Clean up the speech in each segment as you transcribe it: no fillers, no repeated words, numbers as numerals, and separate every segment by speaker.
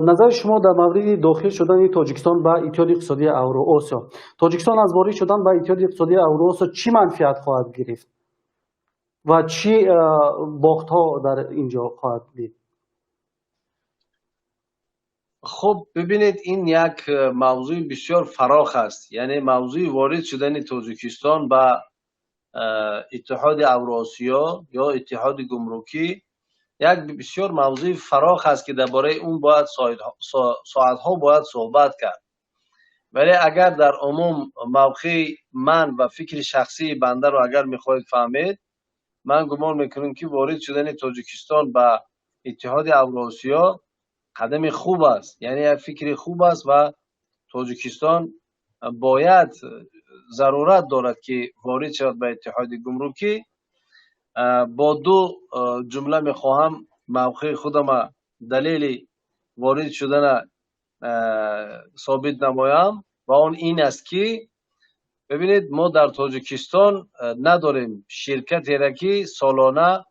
Speaker 1: Назари шумо дар мавриди дохил шудани Тоҷикистон ба Иттиҳоди Иқтисодии Авроосиё. Тоҷикистон аз ворид шудан ба Иттиҳоди Иқтисодии Авроосиё чӣ манфиат хоҳад гирифт ва чӣ бохтҳо дар ин ҷо хоҳад дид?
Speaker 2: Хуб, бибинед, ин як мавзӯи бисёр фарох аст. Яъне мавзӯи ворид шудани Тоҷикистон ба Иттиҳоди Авроосиё ё Иттиҳоди Гумрукӣ як бисёр мавзӯи фарох аст, ки дар бораи он бояд соатҳо бояд суҳбат кард. Вале агар дар умум мавқеи ман ва фикри шахсии бандаро агар мехоҳед фаҳмед, ман гумон мекунам, ки ворид шудани Тоҷикистон ба Иттиҳоди Авроосиё қадами хуб аст, яъне як фикри хуб аст ва Тоҷикистон бояд, зарурат дорад, ки ворид шавад ба Иттиҳоди Гумрукӣ. Бо ду ҷумла мехоҳам мавқеи худама, далели ворид шудана собит намоям ва он ин аст, ки бибинед, мо дар Тоҷикистон надорем ширкатеро, ки солона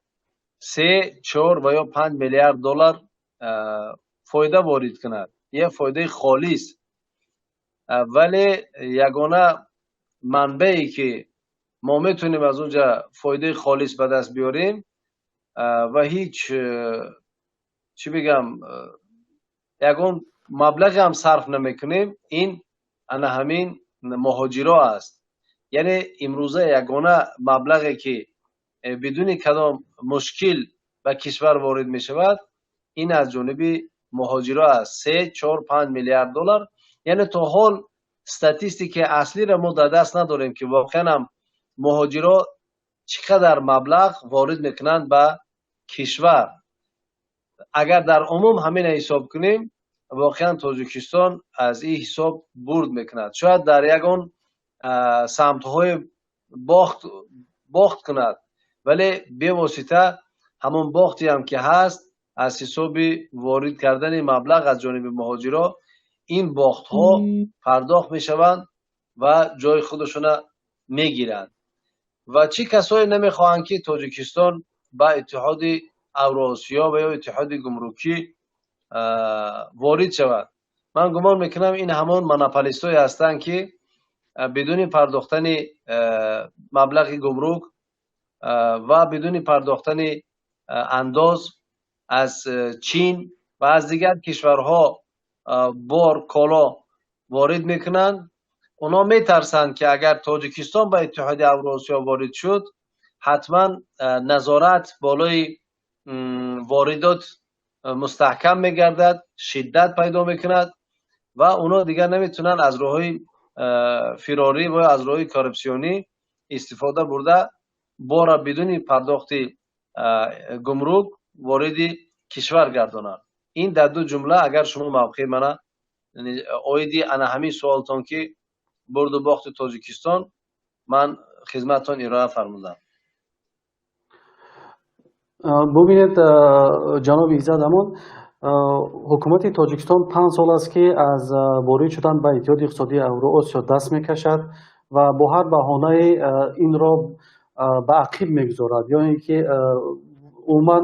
Speaker 2: 3, 4 ва ё 5 миллиард доллар фоида ворид кунад, як фоидаи холис. Вале ягона манбаъе, ки мо метавонем аз он ҷа фоидаи холис ба даст биёрем ва ҳеҷ, чӣ бигам, ягон маблағе ҳам сарф намекунем, ин ана ҳамин муҳоҷиро аст. Яъне имрӯза ягона маблағе, ки бидуни кадом мушкил ба кишвар ворид мешавад, ин аз ҷониби муҳоҷиро аст, 3, 4, 5 миллиард доллар. Яъне то ҳол статистикаи аслиро мо дар даст надорем, ки воқеан ҳам муҳоҷиро чӣ қадар маблағ ворид мекунанд ба кишвар. Агар дар умум ҳамина ҳисоб кунем, воқеан Тоҷикистон аз ин ҳисоб бурд мекунад. Шояд дар ягон самтҳои бохт кунад, вале бевосита ҳамон бохтеам, ки ҳаст, аз ҳисоби ворид кардани маблағ аз ҷониби муҳоҷиро ин бохтҳо пардохт мешаванд ва ҷои худашона мегиранд. Ва чӣ касое намехоҳанд, ки Тоҷикистон ба Иттиҳоди Авроосиё ва ё Иттиҳоди Гумрукӣ ворид шавад? Ман гумон мекунам, ин ҳамон монополистое ҳастанд, ки бидуни пардохтани маблағи гумрук ва бидуни пардохтани андоз аз Чин ва аз дигар кишварҳо бор, коло ворид мекунанд. Онҳо метарсанд, ки агар Тоҷикистон ба Иттиҳоди Авроосиё ворид шуд, ҳатман назорат болои воридот мустаҳкам мегардад, шиддат пайдо мекунад ва онҳо дигар наметавонанд аз роҳҳои фирорӣ ва аз роҳҳои коррупсионӣ истифода бурда, бора бидуни пардохти гумрук вориди кишвар гардонанд. Ин дар ду ҷумла, агар шумо мавқеи мана оиди ана ҳамин суолтон, ки бурду бохти Тоҷикистон, ман хизматтон ироа фармудам.
Speaker 1: Бубинед, ҷаноби Иззат Амон, ҳукумати Тоҷикистон 5 сол аст, ки аз ворид шудан ба Иттиҳоди Иқтисодии Авроосиё даст мекашад ва бо ҳар баҳонае инро ба ақиб мегузорад ё ин ки умуман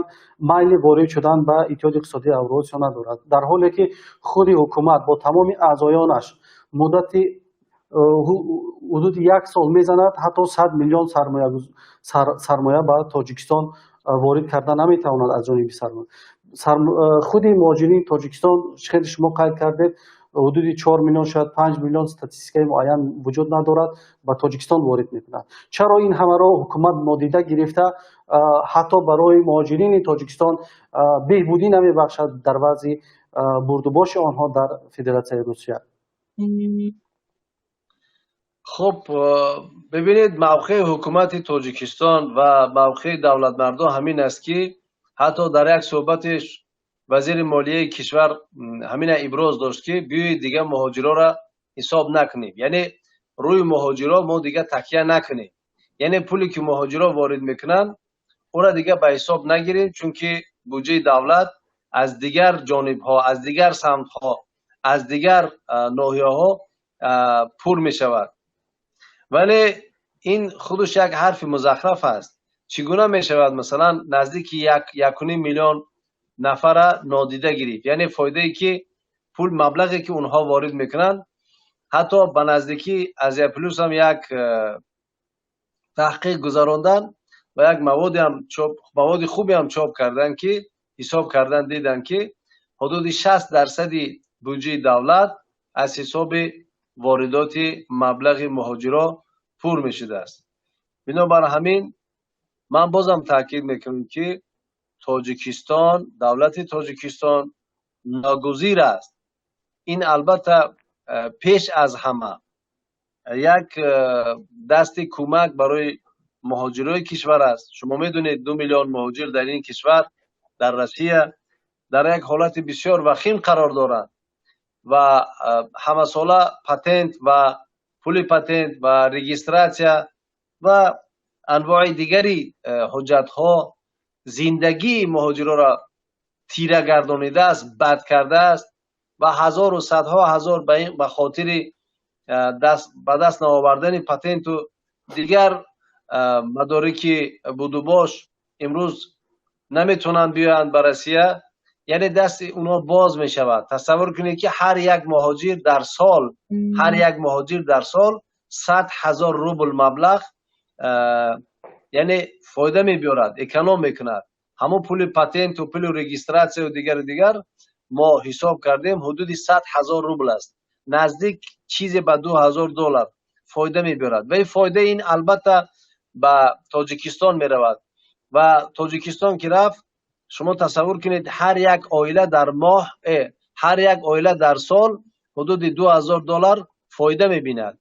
Speaker 1: майли ворид шудан ба Иттиҳоди Иқтисодии Авроосиё надорад, дар ҳоле ки худи ҳукумат бо тамоми аъзоёнаш муддати ҳудуди як сол мезанад, ҳатто 100 миллион сармоя ба Тоҷикистон ворид карда наметавонад аз ҷониби сармоя. Худи муҳоҷирини Тоҷикистон, хеле шумо қайд кардед, ҳудуди 4 миллион, шояд 5 миллион, статистикаи муайян вуҷуд надорад, ба Тоҷикистон ворид мекунад. Чаро ин ҳамаро ҳукумат нодида гирифта, ҳатто барои муҳоҷирини Тоҷикистон беҳбудӣ намебахшад дар вазъи бурдубоши онҳо дар Федератсияи Русия?
Speaker 2: Хуб, бибинед, мавқеи ҳукумати Тоҷикистон ва мавқеи давлатмардон ҳамин аст, ки ҳатто дар як суҳбатеш вазири молияи кишвар ҳамина иброз дошт, ки биёед, дигар муҳоҷироро ҳисоб накунем, яъне рӯи муҳоҷиро мо дигар такя накунем, яъне пуле ки муҳоҷиро ворид мекунанд, ӯро дигар ба ҳисоб нагирем, чунки буҷаи давлат аз дигар ҷонибҳо, аз дигар самтҳо, аз дигар ноҳияҳо пур мешавад. Вале ин худаш як ҳарфи музахраф аст. Чӣ гуна мешавад, масалан, наздики 1,5 миллион нафара нодида гирифт? Яъне фоидае ки пул, маблағе ки онҳо ворид мекунанд, ҳатто ба наздикӣ Азия Плюс ҳам як таҳқиқ гузаронданд ва як маводи хубе ҳам чоп карданд, ки ҳисоб кардан, диданд, ки ҳудуди 60 дарсади буҷаи давлат аз ҳисоби воридоти маблағи муҳоҷиро пур мешудааст. Бинобар ҳамин ман бозам таъкид мекунам, ки Тоҷикистон, давлати Тоҷикистон ногузир аст. Ин албатта пеш аз ҳама як дасти кӯмак барои муҳоҷирои кишвар аст. Шумо медонед, 2 миллион муҳоҷир дар ин кишвар, дар Россия, дар як ҳолати бисёр вахим қарор доранд ва ҳамасола патент ва пули патент ва регистрация ва анвои дигари ҳуҷҷатҳо зиндагии муҳоҷироро тира гардонидааст, бад кардааст ва ҳазору садҳо ҳазор ба хотири ба даст наовардани патенту дигар мадорики будубош имрӯз наметавонанд биёянд ба Россия, яъне дасти онҳо боз мешавад. Тасаввур кунед, ки ҳар як муҳоҷир дар сол 100 000 рубл маблағ, яъне фоида мебиёрад, эконом мекунад. Ҳамон пули патенту пули регистрация ю дигару дигар мо ҳисоб кардем, ҳудуди 100 000 рубл аст, наздик чизе ба 2000 доллар фоида мебиёрад. Ва ин фоидаи ин албатта ба Тоҷикистон меравад ва Тоҷикистон ки рафт, шумо тасаввур кунед, ҳар як оила дар моҳ, ҳар як оила дар сол ҳудуди 2000 доллар фоида мебинад.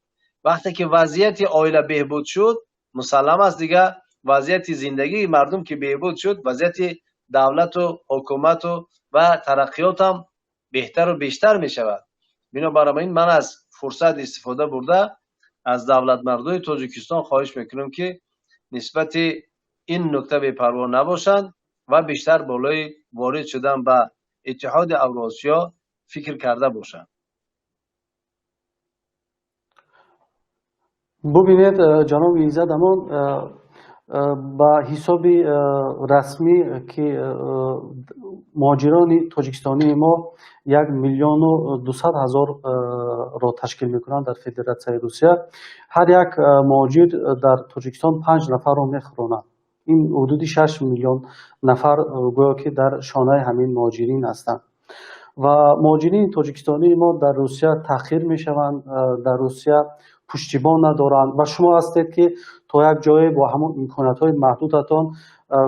Speaker 2: Вақте ки вазъияти оила беҳбуд шуд, мусаллам аст, дигар вазъияти зиндагии мардум ки беҳбуд шуд, вазъияти давлату ҳукумату ва тараққиётам беҳтару бештар мешавад. Бинобар ин ман аз фурсат истифода бурда аз давлатмардои Тоҷикистон хоҳиш мекунам, ки нисбати ин нукта бепарво набошанд ва бештар болои ворид шудан ба Иттиҳоди Авруосиё фикр карда бошанд.
Speaker 1: Бубинед, ҷаноби Иззат, амон ба ҳисоби расмӣ, ки муҳоҷирони тоҷикистонии мо 1 200 000-ро ташкил мекунанд дар Федератсияи Русия, ҳар як муҳоҷир дар Тоҷикистон панҷ нафарро мехӯронад. Ин ҳудуди 6 миллион нафар гӯё ки дар шонаи ҳамин муҳоҷирин ҳастанд. Ва муҳоҷирини тоҷикистонии мо дар Русия таҳқир мешаванд, дар Русия пуштибон надоранд. Ва шумо ҳастед, ки то як ҷое бо ҳамон имкониятҳои маҳдудатон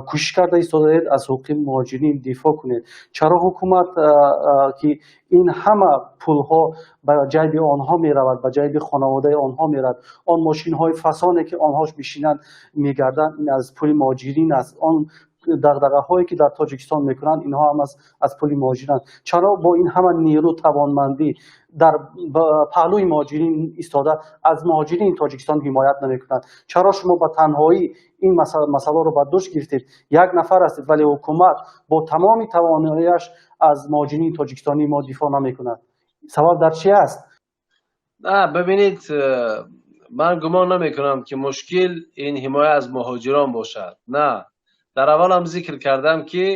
Speaker 1: кӯшиш карда истодаед аз ҳуқуқи муҳоҷирин дифоъ кунед. Чаро ҳукумат, ки ин ҳама пулҳо ба ҷайби онҳо меравад, ба ҷайби хонаводаи онҳо меравад, он мошинҳои фасоне, ки онҳо мешинанд, мегарданд, ин аз пули муҳоҷирин аст, он дағдағаҳое, ки дар Тоҷикистон мекунанд, инҳо ҳам аз пули муҳоҷиранд, чаро бо ин ҳама нерӯ, тавонмандӣ дар паҳлӯи муҳоҷирин истода, аз муҳоҷирини Тоҷикистон ҳимоят намекунанд? Чаро шумо ба танҳоӣ ин масъаларо ба дӯш гирифтед? Як нафар ҳастед, вале ҳукумат бо тамоми тавоноияш аз муҳоҷирини тоҷикистонии мо дифоъ намекунад. Сабаб дар чи аст?
Speaker 2: Бибинед, ман гумон намекунам, ки мушкил ин ҳимоя аз муҳоҷирон бошад. На, дар аввалам зикр кардам, ки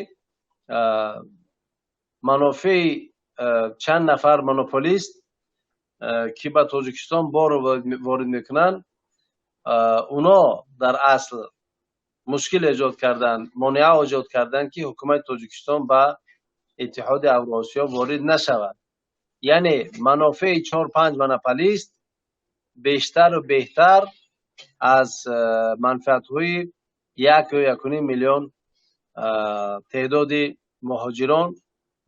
Speaker 2: манофеи чанд нафар монополист, ки ба Тоҷикистон бор ворид мекунанд, уно дар асл мушкил эҷод карданд, монеа эҷод карданд, ки ҳукумати Тоҷикистон ба Иттиҳоди Авруосиё ворид нашавад. Яъне манофеи чор панҷ монополист бештару беҳтар аз манфиатҳои 1 ё 1,5 миллион теъдоди муҳоҷирон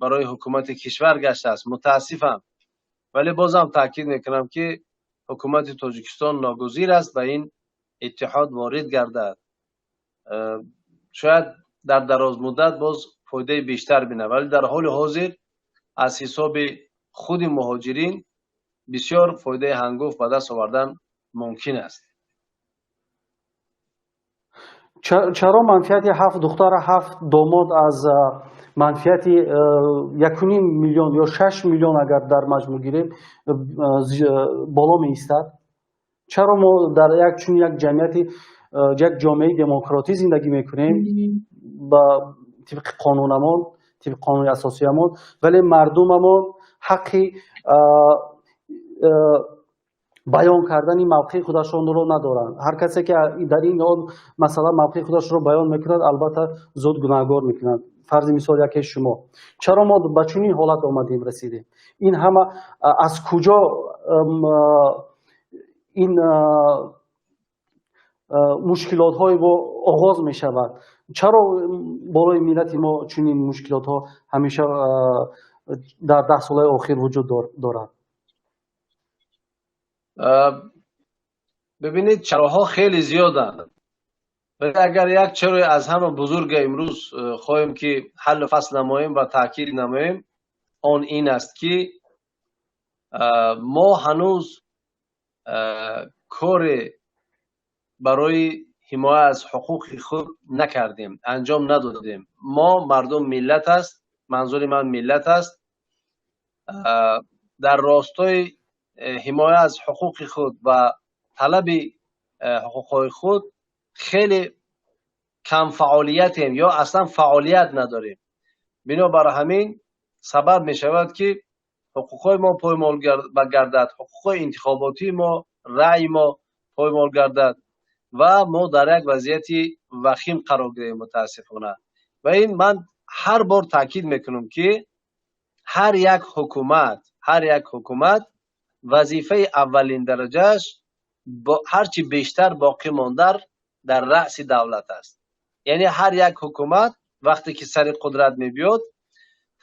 Speaker 2: барои ҳукумати кишвар гаштааст, мутаассифам. Вале бозам таъкид мекунам, ки Ҳукумати Тоҷикистон ногузир аст ба ин иттиҳод ворид гардад. Шояд дар дарозмуддат боз фоидаи бештар бинад, вале дар ҳоли ҳозир аз ҳисоби худи муҳоҷирин бисёр фоидаи ҳангуфт ба даст овардан мумкин аст.
Speaker 1: Чаро манфиати ҳафт духтара, ҳафт домод аз манфиати 1,5 миллион ё 6 миллион, агар дар маҷмӯъ гирем, боло меистад? Чаро мо дар як чунин як ҷамъияти, як ҷомеаи демократӣ зиндагӣ мекунем ба тибқи қонунамон, тибқи қонуни асосиямон, вале мардумамон ҳаққи баён кардани мавқеи худашонро надоранд? Ҳар касе ки дар ин он масъала мавқеи худашро баён мекунад, албатта, зуд гунаҳгор мекунанд. Фарзи мисол, яке шумо. Чаро мо ба чунин ҳолат омадем, расидем? Ин ҳама аз куҷо ин мушкилотҳои мо оғоз мешавад? Чаро болои миллати мо чунин мушкилотҳо ҳамеша дар 10 солаи охир вуҷуд дорад?
Speaker 2: Бибинед, чароҳо хеле зиёданд, вале агар як чарои аз ҳама бузурга имрӯз хоҳем ки ҳаллу фасл намоем ва таъкид намоем, он ин аст, ки мо ҳанӯз коре барои ҳимоя аз ҳуқуқи худ накардем, анҷом надодем. Мо мардум, миллат аст, манзури ман миллат аст, дар ростои ҳимоя аз ҳуқуқи худ ва талаби ҳуқуқҳои худ хеле камфаъолиятем ё аслан фаъолият надорем. Бинобар ҳамин сабаб мешавад, ки ҳуқуқҳои мо поймол гардад, ҳуқуқҳои интихоботии мо, раъйи мо поймол гардад ва мо дар як вазъияти вахим қарор гирем, мутаассифона. Ва ин ман ҳар бор таъкид мекунам, ки ҳар як ҳукумат вазифаи аввалин дараҷааш ҳарчи бештар боқӣ мондар дар раъси давлат аст. Яъне ҳар як ҳукумат вақте ки сари қудрат мебиёд,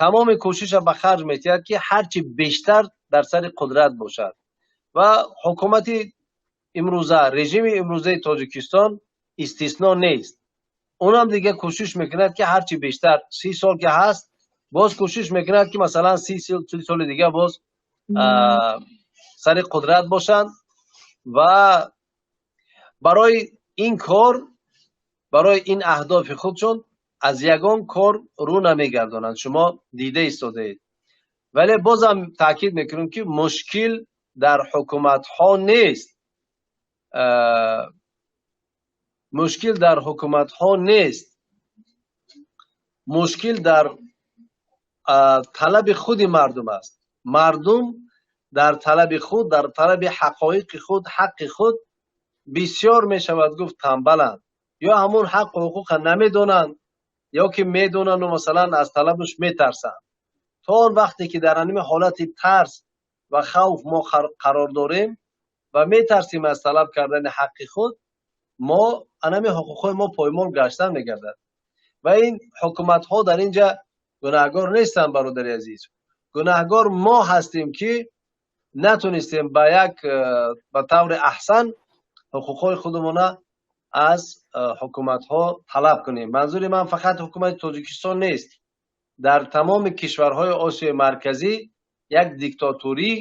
Speaker 2: тамоми кӯшиша ба харҷ метиҳад, ки ҳарчи бештар дар сари қудрат бошад. Ва ҳукумати имрӯза, режими имрӯзаи Тоҷикистон истисно нест. Унам дига кӯшиш мекунад, ки ҳарчи бештар 30 сол ки ҳаст, боз кӯшиш мекунад, ки масалан 30 соли дига боз сари қудрат бошанд. Ва барои ин кор, барои ин аҳдофи худшон аз ягон кор рӯ намегардонанд, шумо дида истодаед. Вале бозам таъкид мекунем, ки мушкил дар ҳукуматҳо нест, мушкил дар ҳукуматҳо нест, мушкил дар талаби худи мардум аст. Мардум дар талаби худ, дар талаби ҳақоиқи худ, ҳаққи худ бисёр, мешавад гуфт, тамбаланд ё ҳамун ҳаққу ҳуқуқа намедонанд ё ки медонанду масалан аз талабаш метарсанд. То он вақте ки дар ҳамин ҳолати тарс ва хавф мо қарор дорем ва метарсем аз талаб кардани ҳаққи худ, мо анами ҳуқуқҳои мо поймол гаштан мегардад. Ва ин ҳукуматҳо дар ин ҷа гунаҳгор нестанд, бародари азиз. Гунаҳгор мо ҳастем, ки натонистем ба таври аҳсан ҳуқуқҳои худамона аз ҳукуматҳо талаб кунем. Манзури ман фақат ҳукумати Тоҷикистон нест. Дар тамоми кишварҳои Осиёи Марказӣ як диктатурӣ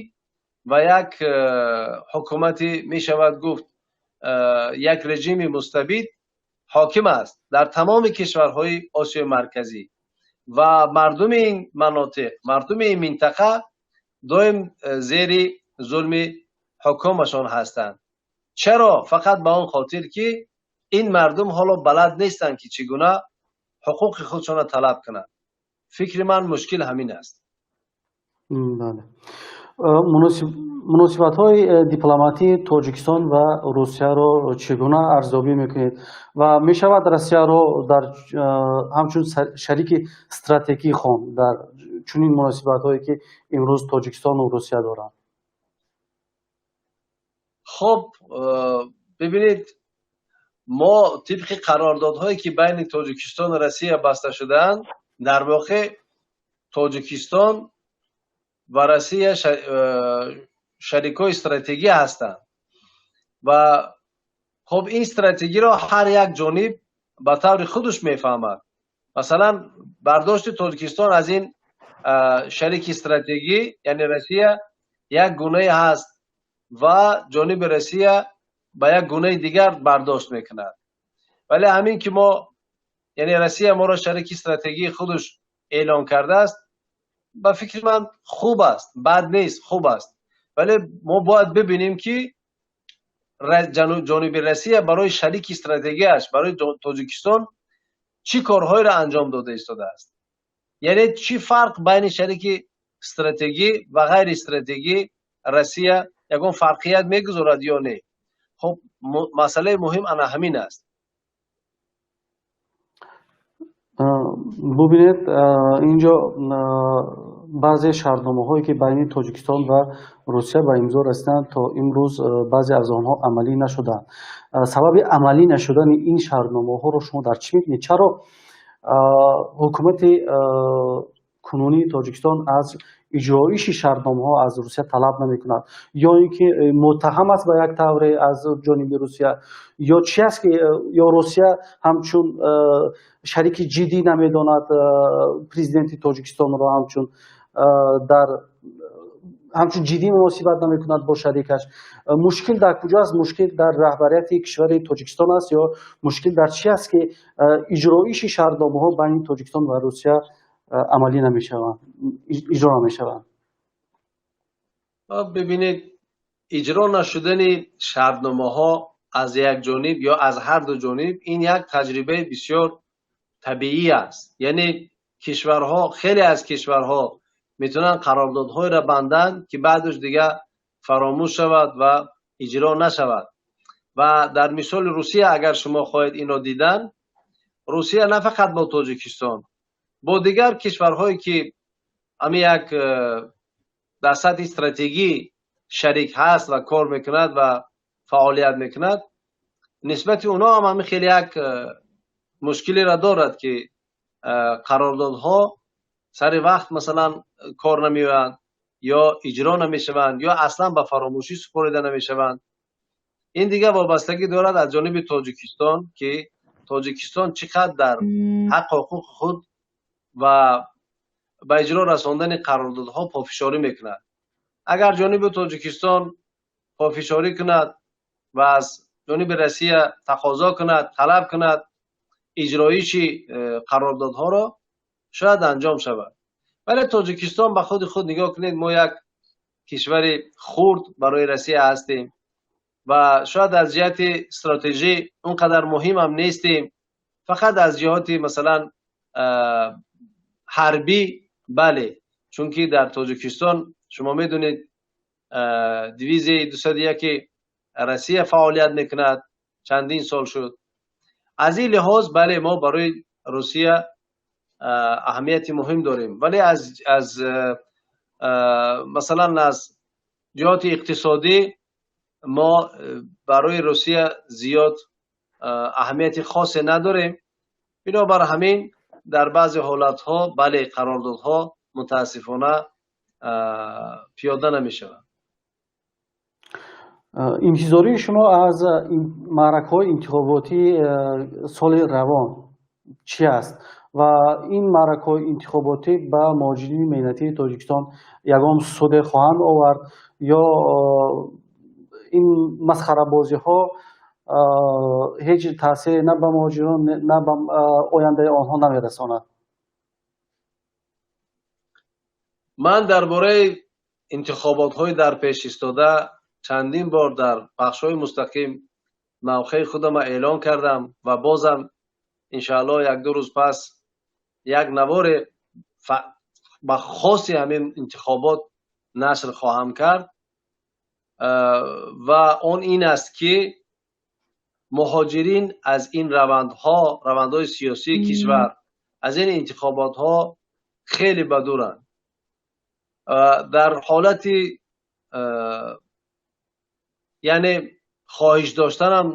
Speaker 2: ва як ҳукумати, мешавад гуфт, як режими мустабид ҳоким аст дар тамоми кишварҳои Осиёи Марказӣ. Ва мардуми ин манотиқ, мардуми ин минтақа доим зери зулми ҳукумашон ҳастанд. Чаро? Фақат ба он хотир, ки ин мардум ҳоло балад нестанд, ки чӣ гуна ҳуқуқи худшонро талаб кунанд. Фикри ман, мушкил ҳамин аст.
Speaker 1: Бале, муносибатҳои дипломатии Тоҷикистон ва Русияро чӣ гуна арзёбӣ мекунед ва мешавад Россияро дар ҳамчун шарики стратегӣ хонд дар чунин муносибатҳое, ки имрӯз Тоҷикистону Русия доранд?
Speaker 2: Хуб, бибинед, мо тибқи қарордодҳое, ки байни Тоҷикистону Россия баста шудаанд, дар воқеъ Тоҷикистон ва Россия Шарикҳои стратегӣ ҳастанд ва хуб, ин стратегиро ҳар як ҷониб ба таври худаш мефаҳмад. Масалан, бардошти Тоҷикистон аз ин шарики стратегӣ, яъне Россия, як гунае ҳаст ва ҷониби Россия ба як гунаи дигар бардошт мекунад. Вале ҳамин ки мо, яъне Россия, моро шарики стратегии худаш эълон кардааст, ба фикри ман, хуб аст, бад нест, хуб аст. Вале мо бояд бибинем, ки ҷониби Россия барои шарики стратегияш, барои Тоҷикистон чӣ корҳоеро анҷом дода истодааст, яъне чӣ фарқ байни шарики стратегӣ ва ғайри стратегӣ Россия ягон фарқият мегузорад ё не. Хуб, масъалаи муҳим ана ҳамин аст.
Speaker 1: Бубинед, инҷо баъзе шартномаҳое, ки байни Тоҷикистон ва Русия ба имзо расиданд, то имрӯз баъзе аз онҳо амалӣ нашуданд. Сабаби амалӣ нашудани ин шартномаҳоро шумо дар чӣ мебинед? Чаро ҳукумати кунунии Тоҷикистон аз иҷроиши шартномаҳо аз Русия талаб намекунад? Ё ин ки муттаҳам аст ба як тавре аз ҷониби Русия, ё чи аст, ки ё Русия ҳамчун шарики ҷиддӣ намедонад президенти Тоҷикистонро, ҳамчун дар ҳамчун ҷиддӣ муносибат намекунад бо шарикаш? Мушкил дар куҷо аст? Мушкил дар раҳбарияти кишвари Тоҷикистон аст ё мушкил дар чи аст, ки иҷроиши шартномаҳо байни Тоҷикистон ва Русия амалӣ намешаванд, иҷро намешаванд?
Speaker 2: Бибинед, иҷро нашудани шартномаҳо аз як ҷониб ё аз ҳар ду ҷониб, ин як таҷрибаи бисёр табиӣ аст. Яъне кишварҳо, хеле аз кишварҳо метавонанд қарордодҳоеро банданд, ки баъдаш дигар фаромӯш шавад ва иҷро нашавад. Ва дар мисоли Русия, агар шумо хоҳед инро дидан, Русия на фақат бо Тоҷикистон, бо дигар кишварҳое, ки ҳамин як дар сатҳи стратегӣ шарик ҳаст ва кор мекунад ва фаъолият мекунад, нисбати онҳо ҳам ҳамин хеле як мушкилеро дорад, ки қарордодҳо сари вақт, масалан, кор намеоянд ё иҷро намешаванд ё аслан ба фаромӯшӣ супорида намешаванд. Ин дигар вобастагӣ дорад аз ҷониби Тоҷикистон, ки Тоҷикистон чӣ қадр дар ҳаққу ҳуқуқи худ ва ба иҷро расондани қарордодҳо пофишорӣ мекунад. Агар ҷониби Тоҷикистон пофишорӣ кунад ва аз ҷониби Россия тақозо кунад, талаб кунад иҷроиши қарордодҳоро, шояд анҷом шавад. Вале Тоҷикистон, ба худи худ нигоҳ кунед, мо як кишвари хурд барои Россия ҳастем ва шояд аз ҷиҳати стратегӣ он қадар муҳимам нестем. Фақат аз ҷиҳати, масалан, ҳарбӣ, бале, чунки дар Тоҷикистон, шумо медонед, дивизияи 201 Россия фаъолият мекунад, чандин сол шуд. Аз ин лиҳоз, бале, мо барои Русия аҳамияти муҳим дорем, вале аз масалан, аз ҷиҳати иқтисодӣ мо барои Русия зиёд аҳамияти хосе надорем. Бинобар ҳамин, дар баъзе ҳолатҳо, бале, қарордодҳо мутаассифона пиёда намешаванд.
Speaker 1: Интизории шумо аз маъракаҳои интихоботии соли равон чӣ аст ва ин маъракаҳои интихоботӣ ба муҳоҷирини меҳнатии Тоҷикистон ягон суде хоҳанд овард ё ин масхарабозиҳо ҳеҷ таъсире на ба муҳоҷирон, на ба ояндаи онҳо намерасонад?
Speaker 2: Ман дар бораи интихоботҳои дар пеш истода чандин бор дар пахшҳои мустақим мавқеи худамро эълон кардам ва бозам, иншааллоҳ, як-ду рӯз пас як наворе ба хоси ҳамин интихобот нашр хоҳам кард. Ва он ин аст, ки муҳоҷирин аз ин равандҳо, равандҳои сиёсии кишвар, аз ин интихоботҳо хеле ба дуранд. Дар ҳолати, яъне, хоҳиш доштанам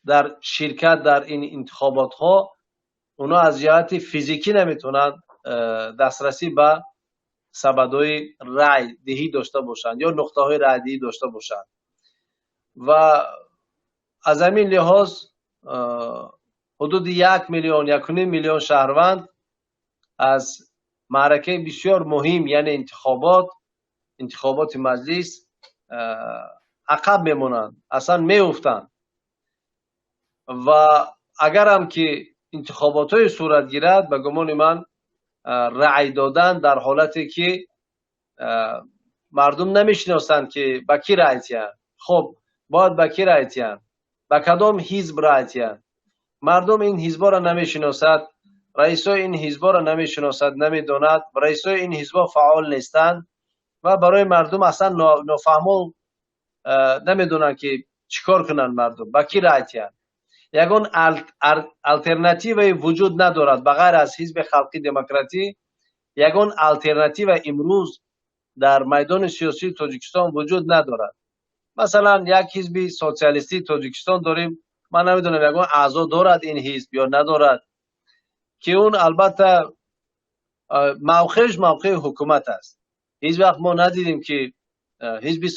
Speaker 2: дар ширкат дар ин интихоботҳо, онҳо аз ҷиҳати физикӣ наметавонанд дастрасӣ ба Сабадҳои райдиҳӣ дошта бошанд ё нуқтаҳои райдиҳӣ дошта бошанд ва аз ҳамин лиҳоз ҳудуди 1 миллион, 1.5 миллион шаҳрванд аз маъракаи бисёр муҳим, яъне интихобот, интихоботи маҷлис ақаб мемонанд, аслан меуфтанд. Ва агарам ки интихоботҳое сурат гирад, ба гумони ман, раъй додан дар ҳолате ки мардум намешиносанд, ки ба кӣ рай диҳанд, хуб, бояд ба кӣ рай диҳанд, ба кадом ҳизб рай диҳанд, мардум ин ҳизбҳоро намешиносад, раисои ин ҳизбҳоро намешиносад, намедонад, раисои ин ҳизбҳо фаъол нестанд ва барои мардум аслан нофаҳмо, намедонанд, ки чӣ кор кунанд мардум, ба кӣ рай диҳанд. Ягон алтернативае вуҷуд надорад. Ба ғайр аз Ҳизби Халқи Демократӣ ягон алтернатива имрӯз дар майдони сиёсии Тоҷикистон вуҷуд надорад. Масалан, як Ҳизби Социалистии Тоҷикистон дорем. Ман намедонам, ягон аъзо дорад ин ҳизб ё надорад, ки он албатта мавқеаш мавқеи ҳукумат аст. Ҳеҷ вақт мо надидем, ки Ҳизби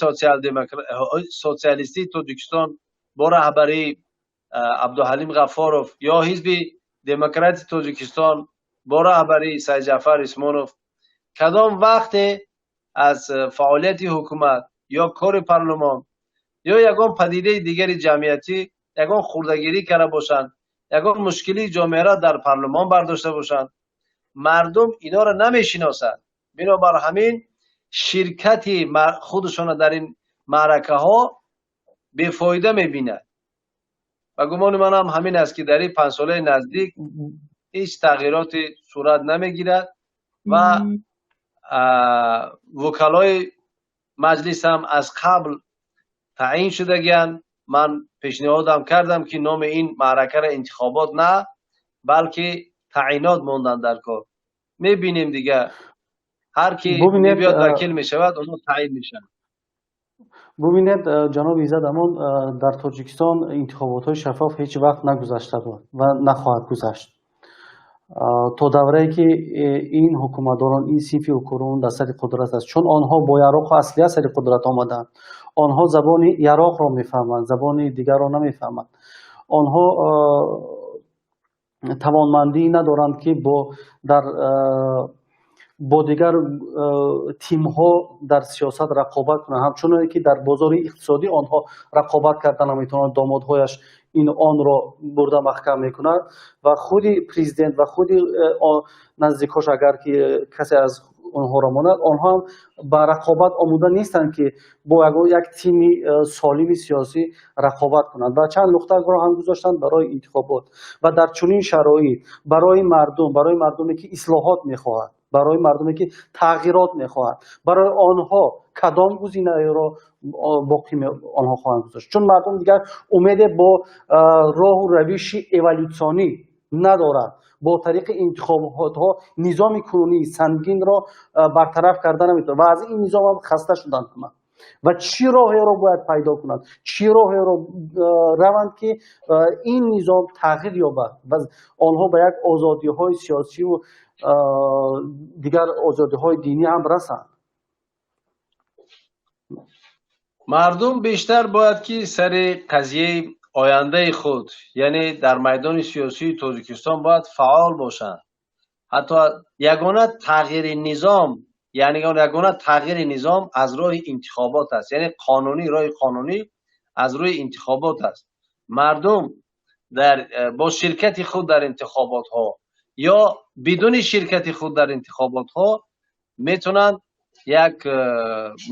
Speaker 2: Социалистии Тоҷикистон бо раҳбарии Абдуҳалим Ғаффоров ё Ҳизби Демократи Тоҷикистон бо раҳбарии Сайдҷаъфар Исмонов кадом вақте аз фаъолияти ҳукумат ё кори парлумон ё ягон падидаи дигари ҷамъиятӣ ягон хурдагирӣ карда бошанд, ягон мушкилии ҷомеаро дар парлумон бардошта бошанд. Мардум инҳоро намешиносад, бинобар ҳамин ширкати худашонро дар ин маъракаҳо бефоида мебинад. Ба гумони манам ҳамин аст, ки дар ин 5 солаи наздик ҳеҷ тағйироте сурат намегирад ва вукалои маҷлис ҳам аз қабл таъин шудагианд. Ман пешниҳодам кардам, ки номи ин маъракаро интихобот на, балки таъинот мондан дар кор. Мебинем, дига ҳар ки мебиёд, вакил мешавад, онҳо таъин мешаванд.
Speaker 1: Бубинед, ҷаноби Иззат Амон, дар Тоҷикистон интихоботҳои шаффоф ҳеҷ вақт нагузашта буд ва нахоҳад гузашт то даврае ки ин ҳукуматдорон, ин синфи ҳукумрон дар сари қудрат аст, чун онҳо бо яроқу аслиҳа сари қудрат омаданд. Онҳо забони яроқро мефаҳманд, забони дигарро намефаҳманд. Онҳо тавонмандӣ надоранд, ки бо дигар тимҳо дар сиёсат рақобат кунанд, ҳамчуноне ки дар бозори иқтисодӣ онҳо рақобат карда наметавонанд. Домодҳояш ин онро бурда маҳкам мекунад ва худи президент ва худи наздикош, агар ки касе аз онҳоро монад, онҳо ҳам ба рақобат омода нестанд, ки бо як тими солими сиёсӣ рақобат кунанд. Ва чанд нуқтаро ҳам гузоштанд барои интихобот. Ва дар чунин шароит барои мардум, барои мардуме ки ислоҳот мехоҳад, барои мардуме ки тағйирот мехоҳад, барои онҳо кадом гузинаеро боқӣ онҳо хоҳанд гузошт? Чун мардум дигар умеде бо роҳу равиши эволютсионӣ надорад, бо тариқи интихоботҳо низоми кунунии сангинро бартараф карда наметавонад ва аз ин низом ҳам хаста шуданд ҳама. Ва чӣ роҳеро бояд пайдо кунанд, чӣ роҳеро раванд, ки ин низом тағйир ёбад ва онҳо ба як озодиҳои сиёсиву дигар озодиҳои динӣ ҳам расанд?
Speaker 2: Мардум бештар бояд ки сари қазияи ояндаи худ, яъне дар майдони сиёсии Тоҷикистон бояд фаъол бошанд. Ҳатто ягона тағйири низом, яъне ягона тағйири низом аз роҳи интихобот аст, яъне қонунӣ, роҳи қонунӣ аз рӯи интихобот аст. Мардум дар бо ширкати худ дар интихоботҳо ё бидуни ширкати худ дар интихоботҳо метавонанд як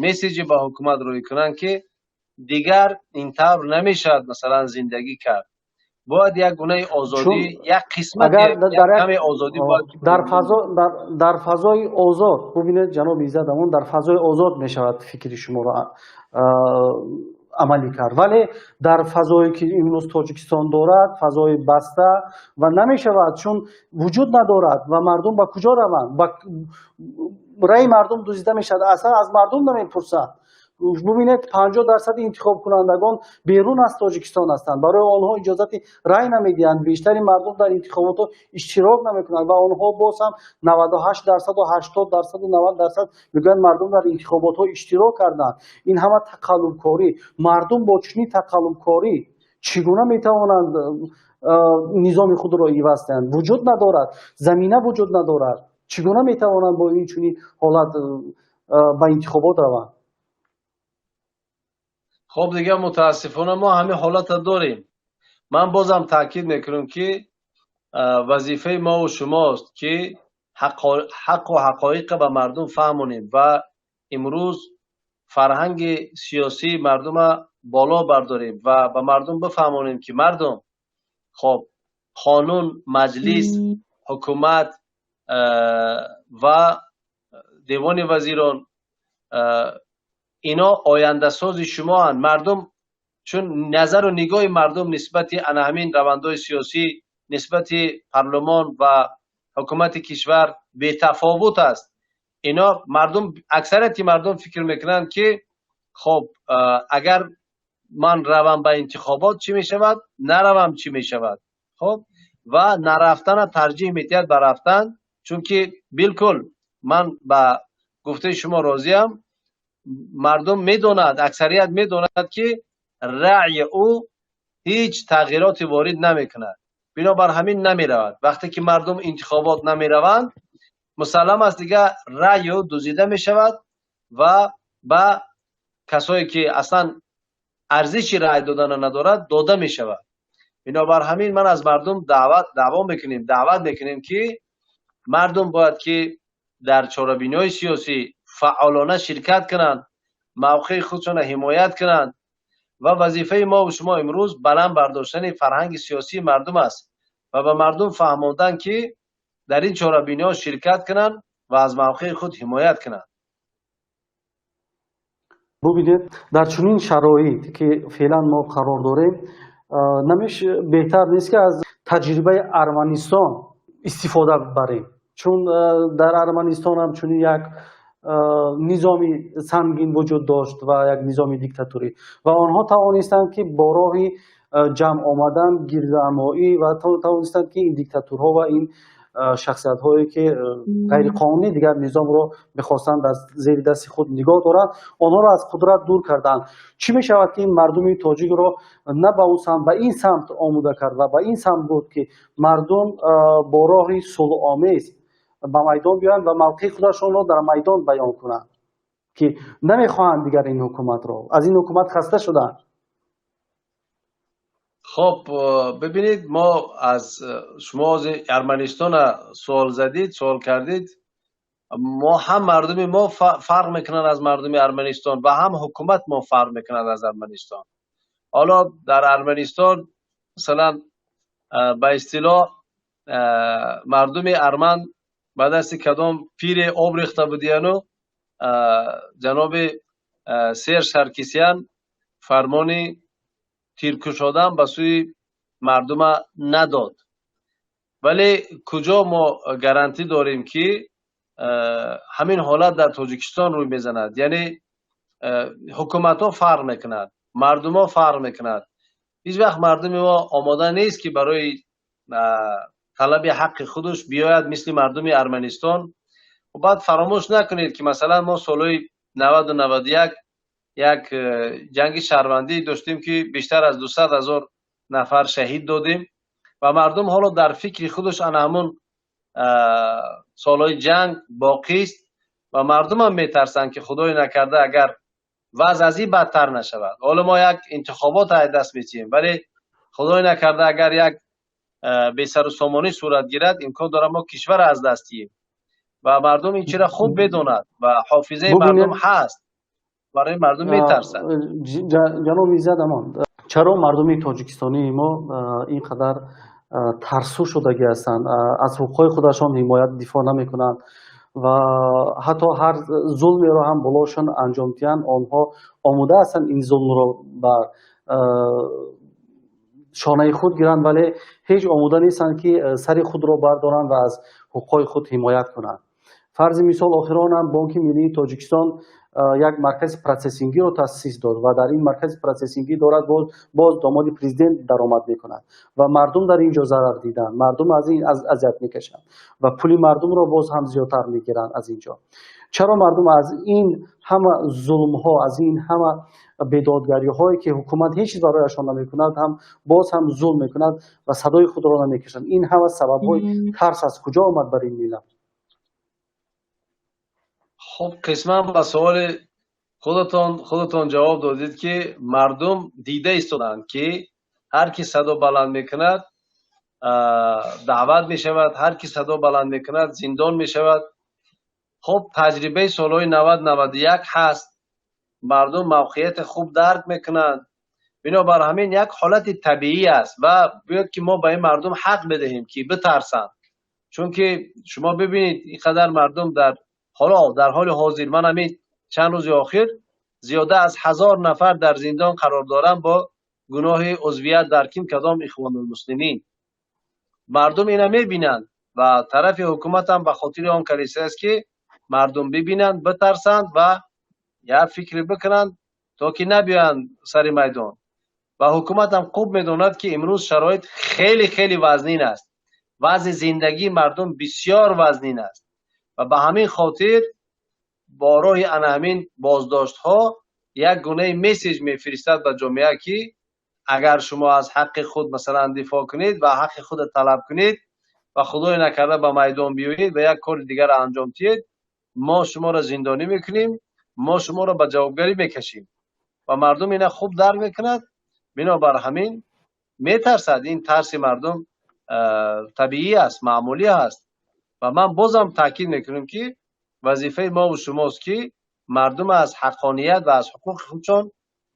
Speaker 2: месседже ба ҳукумат рӯй кунанд, ки дигар ин тавр намешавад, масалан, зиндагӣ кард, бояд як гунаи озодӣ, як қисмате, каме озодӣ бояд.
Speaker 1: Дар фазои озод, бубинед, ҷаноби Иззат Амон, дар фазои озод мешавад фикри шуморо амалӣ кард, вале дар фазое ки имрӯз Тоҷикистон дорад, фазои баста ва намешавад, чун вуҷуд надорад. Ва мардум ба куҷо раванд? Раи мардум дуздида мешавад, аслан аз мардум намепурсанд. Бубинед, 50 дарсади интихобкунандагон берун аз Тоҷикистон ҳастанд, барои онҳо иҷозати рай намедиҳанд. Бештари мардум дар интихоботҳо иштирок намекунанд ва онҳо боз ҳам 98 дарсаду 80 дарсаду 90 дарсад мегӯянд, мардум дар интихоботҳо иштирок карданд. Ин ҳама тақаллубкорӣ. Мардум бо чунин тақаллубкорӣ чӣ гуна метавонанд низоми худро иваз диҳанд? Вуҷуд надорад, замина вуҷуд надорад. Чӣ гуна метавонанд бо ин чунин ҳолат ба интихобот раванд?
Speaker 2: Хуб, дигар мутаассифона мо ҳамин ҳолатро дорем. Ман бозам таъкид мекунам, ки вазифаи мову шумост, ки ҳаққу ҳақоиқро ба мардум фаҳмонем ва имрӯз фарҳанги сиёсии мардума боло бардорем ва ба мардум бифаҳмонем, ки мардум, хоб, қонун, маҷлис, ҳукумат ва девони вазирон, ино ояндасози шумоанд. Мардум, чун назару нигоҳи мардум нисбати ана ҳамин равандҳои сиёсӣ, нисбати парлумон ва ҳукумати кишвар бетафовут аст. Ино мардум, аксарияти мардум фикр мекунанд, ки хоб, агар ман равам ба интихобот, чӣ мешавад, наравам, чӣ мешавад? Хоб, ва нарафтана тарҷиҳ медиҳад ба рафтан, чунки билкул ман ба гуфтаи шумо розиям. Мардум медонад, аксарият медонад, ки раъйи ӯ ҳеҷ тағйироте ворид намекунад, бинобар ҳамин намеравад. Вақте ки мардум интихобот намераванд, мусаллам аст, дигар раъйи ӯ дузида мешавад ва ба касое ки аслан арзиши рай додана надорад, дода мешавад. Бинобар ҳамин ман аз мардум даъват даъво мекунем, даъват мекунем, ки мардум бояд ки дар чорабиниҳои сиёсӣ фаъолона ширкат кунанд, мавқеи худшонро ҳимоят кунанд. Ва вазифаи мову шумо имрӯз баланд бардоштани фарҳанги сиёсии мардум аст ва ба мардум фаҳмондан, ки дар ин чорабиниҳо ширкат кунанд ва аз мавқеи худ ҳимоят кунанд.
Speaker 1: Бубинед, дар чунин шароит, ки феълан мо қарор дорем, намеш беҳтар нест, ки аз таҷрибаи Арманистон истифода барем? Чун дар Арманистон ҳам чунин як низоми сангин вуҷуд дошт ва як низоми диктатурӣ, ва онҳо тавонистанд, ки бо роҳи ҷамъ омадан, гирдҳамоӣ ва тавонистанд, ки ин диктатурҳо ва ин шахсиятҳое, ки ғайриқонунӣ дигар низомро мехостанд дар зери дасти худ нигоҳ доранд, онҳоро аз қудрат дур карданд. Чӣ мешавад, ки ин мардуми тоҷикро на ба он самт, ба ин самт омода кард ва ба ин самт буд, ки мардум бо роҳи сулҳомез ба майдон биёянд ва мавқеи худашонро дар майдон баён кунанд, ки намехоҳанд дигар ин ҳукуматро, аз ин ҳукумат хаста шуданд?
Speaker 2: Хоб, бибинед, мо аз шумо Арманистона суол задид, суол кардид. Мо ҳам мардуми мо фарқ мекунанд аз мардуми Арманистон ва ҳам ҳукумат мо фарқ мекунад аз Арманистон. Ҳоло дар Арманистон, масалан, ба истилоҳ, мардуми арман ба дасти кадом пире об рехта будияну ҷаноби Серж Саркисян фармони тиркушодан ба сӯи мардума надод. Вале куҷо мо гарантӣ дорем, ки ҳамин ҳолат дар Тоҷикистон рӯй мезанад? Яъне ҳукуматҳо фарқ мекунад, мардумҳо фарқ мекунад. Ҳеҷ вақт мардуми мо омода нест, ки барои талаби ҳаққи худаш биёяд, мисли мардуми Арманистон. Баъд фаромӯш накунед, ки масалан мо солҳои 90-у 91 як ҷанги шаҳрвандӣ доштем, ки бештар аз 200 000 нафар шаҳид додем ва мардум ҳоло дар фикри худаш ана ҳамун солҳои ҷанг боқист ва мардумам метарсанд, ки худое накарда агар вазъ аз ин бадтар нашавад. Ҳоло мо як интихобот аз даст метиҳем, вале худое накарда агар як бесарусомонӣ сурат гирад, имкон дорад мо кишварро аз даст диҳем. Ва мардум ин чиро хуб медонад ва ҳофизаи мардум ҳаст, барои мардум метарсад.
Speaker 1: Ҷаноби Иззат Амон, чаро мардуми тоҷикистонии мо ин қадар тарсу шудагӣ ҳастанд, аз ҳуқуқҳои худашон ҳимоят, дифоъ намекунанд ва ҳатто ҳар зулмеро ҳам болошон анҷом диҳанд, онҳо омода ҳастанд ин зулмро ба шонаи худ гиранд, вале ҳеҷ омода нестанд, ки сари худро бардоранд ва аз ҳуқуқҳои худ ҳимоят кунанд? Фарзи мисол, охиронам Бонки миллии Тоҷикистон як маркази процессингиро таъсис дод ва дар ин маркази процессингӣ дорад боз домоди президент даромад мекунад ва мардум дар ин ҷо зарар диданд, мардум аз ин азият мекашанд ва пули мардумро боз ҳам зиёдтар мегиранд аз ин ҷо. Чаро мардум аз ин ҳама зулмҳо, аз ин ҳама бедодгариҳое, ки ҳукумат ҳеҷ чиз барояшон намекунад, ҳам боз ҳам зулм мекунад ва садои худро намекашанд? Ин ҳама сабабҳои тарс аз куҷо омад бар ин миллат?
Speaker 2: Хуб, қисман ба саволи худатон ҷавоб додед, ки мардум дида истоданд, ки ҳар ки садо баланд мекунад, даъват мешавад, ҳар ки садо баланд мекунад, зиндон мешавад. Хуб, таҷрибаи солҳои 90, 91 ҳаст, мардум мавқеияти хуб дарк мекунанд. Бинобар ҳамин як ҳолати табиӣ аст ва бояд ки мо ба ин мардум ҳақ бидиҳем, ки битарсанд, чунки шумо бибинед, ин қадар мардум дар ҳоло, дар ҳоли ҳозир, ман ҳамин чанд рӯзи охир, зиёда аз 1000 нафар дар зиндон қарор доранд бо гуноҳи узвият дар ким кадом Ихвонулмуслимин. Мардум ина мебинанд ва тарафи ҳукумат ҳам ба хотири он калиса аст, ки мардум бибинанд, битарсанд ва як фикре бикунанд, то ки набиёянд сари майдон. Ва ҳукумат ҳам хуб медонад, ки имрӯз шароит хеле хеле вазнин аст, вазъи зиндагии мардум бисёр вазнин аст ва ба ҳамин хотир бо роҳи ана ҳамин боздоштҳо як гунаи месседж мефиристад ба ҷомеа, ки агар шумо аз ҳаққи худ, масалан, дифоъ кунед ва ҳаққи худро талаб кунед ва худое накарда ба майдон биёед ва як кори дигарро анҷом диҳед, мо шуморо зиндонӣ мекунем, мо шуморо ба ҷавобгарӣ мекашем. Ва мардум ина хуб дарк мекунад, бинобар ҳамин метарсад. Ин тарси мардум табиӣ аст, маъмулӣ аст. Ва ман бозам таъкид мекунам, ки вазифаи мову шумост, ки мардум аз ҳаққоният ва аз ҳуқуқи худшон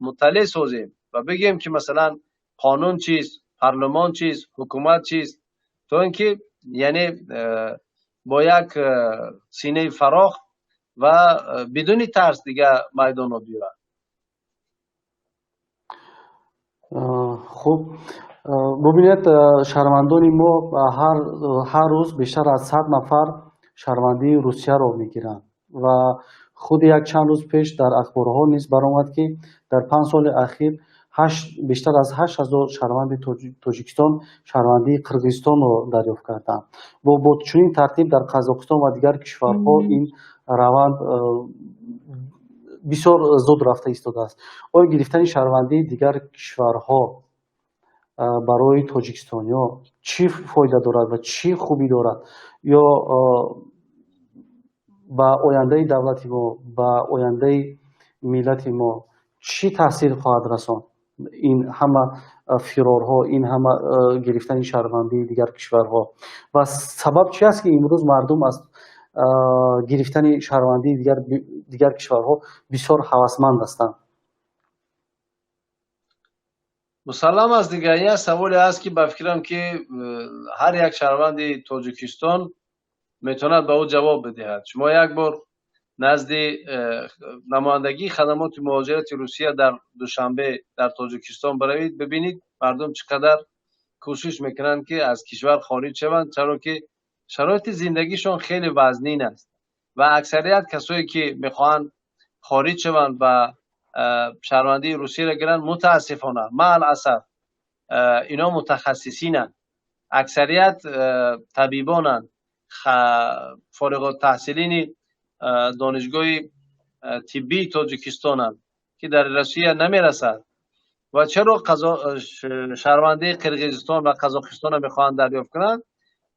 Speaker 2: мутталеъ созем ва бигӯем, ки масалан қонун чист, парлумон чист, ҳукумат чист, то ин ки яъне бо як синаи фарох ва бидуни тарс дигар майдонро биёрад.
Speaker 1: Хуб, бубинед, шаҳрвандони мо ҳар рӯз бештар аз 100 нафар шаҳрвандии Русияро мегиранд ва худи як чанд рӯз пеш дар ахборҳо низ баромад, ки дар 5 соли ахир бештар аз 8000 шаҳрванди Тоҷикистон шаҳрвандии Қирғизистонро дарёфт карданд. Бо чунин тартиб дар Қазоқистон ва дигар кишварҳо ин раванд бисёр зуд рафта истодааст. Оё гирифтани шаҳрвандии дигар кишварҳо барои тоҷикистониҳо чӣ фоида дорад ва чӣ хубӣ дорад, ё ба ояндаи давлати мо, ба ояндаи миллати мо чӣ таъсир хоҳад расонд ин ҳама фирорҳо, ин ҳама гирифтани шаҳрвандии дигар кишварҳо? Ва сабаб чи аст, ки имрӯз мардум аз гирифтани шаҳрвандии дигар кишварҳо бисёр ҳавасманд ҳастанд?
Speaker 2: Мусаллам аст, дигар як саволе аст, ки ба фикрам, ки ҳар як шаҳрванди Тоҷикистон метавонад ба ӯ ҷавоб бидиҳад. Шумо як бор назди намояндагии хадамоти муҳоҷирати Русия дар Душанбе, дар Тоҷикистон биравед, бибинед, мардум чӣ қадар кӯшиш мекунанд, ки аз кишвар хориҷ шаванд, чаро ки шароити зиндагишон хеле вазнин аст ва аксарият касое, ки мехоҳанд хориҷ шаванд ва шаҳрвандии Русияро гиранд, мутаассифона, маъал асаф, ино мутахассисинанд, аксарият табибонанд, фориғуттаҳсилини донишгоҳи тиббии Тоҷикистонанд, ки дар Русия намерасад. Ва чаро шаҳрвандии Қирғизистон ва Қазоқистонро мехоҳанд дарёфт кунанд?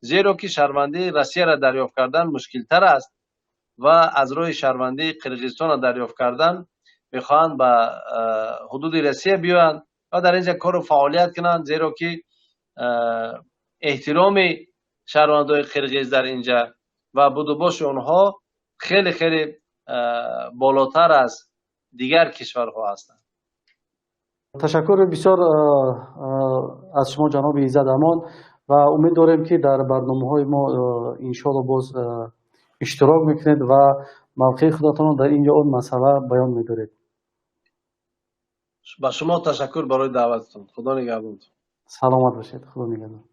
Speaker 2: Зеро ки шаҳрвандии Россияро дарёфт кардан мушкилтар аст ва аз роҳи шаҳрвандии Қирғизистонро дарёфт кардан мехоҳанд ба ҳудуди Россия биёянд ва дар инҷа кору фаъолият кунанд, зеро ки эҳтироми шаҳрвандои қирғиз дар инҷа ва будубоши онҳо хеле хеле болотар аз дигар кишварҳо ҳастанд.
Speaker 1: Ташаккури бисёр аз шумо, ҷаноби Иззат Амон, ва умед дорем, ки дар барномаҳои мо иншоалло боз иштирок мекунед ва мавқеи худатонро дар ин ё он масъала баён медоред.
Speaker 2: Ба шумо ташаккур барои даъвататон. Худо нигаҳбонтон.
Speaker 1: Саломат бошед, Худо нигаҳбон.